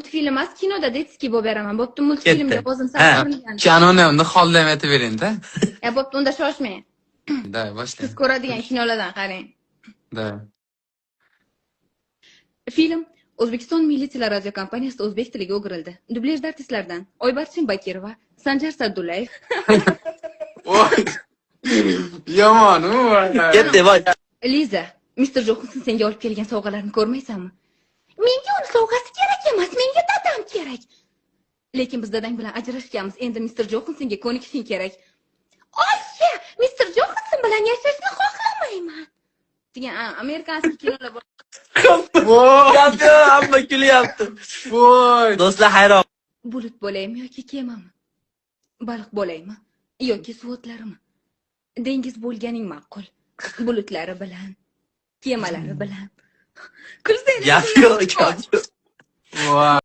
Multfilm emas, kinoda детский bo'lib beraman. Bo'pti, multfilmga Ketdi. o'zim Ha. sal. Kanoni niholda ham aytib bering-da. Ya, bo'pti, unda shoshmang. Да, boshlang. Siz ko'radigan kinolardan qarang. Да. Film O'zbekiston Milliy teleradiokompaniyasida o'zbek tiliga o'girildi. Dublyajda artistlardan Oybarchin Bakirova, Sanjar Sa'dullayev, Voy. Yomon u. Ketdi, voy. Liza, Mister Johnson senga olib kelgan sovg'alarni ko'rmaysanmi? Menga uni sovg'asi kerak emas, menga dadam kerak. Lekin biz dadang bilan ajrashganmiz. Endi Mister Johnsonga ko'nikishing kerak. Oyi, Mister Johnson bilan yashashni xohlamayman. Degan американский kinolar bor. Voy. Gap yo'q, hamma kulyapti. Voy. Do'stlar hayron. Bulut bo'laymi yoki kemami? Baliq bo'laymi yoki suvo'tlarimi? Dengiz bo'lganing ma'qul. Bulutlari bilan, kemalari bilan. Kulsanglar. Gap yo'q, gap yo'q. Voy.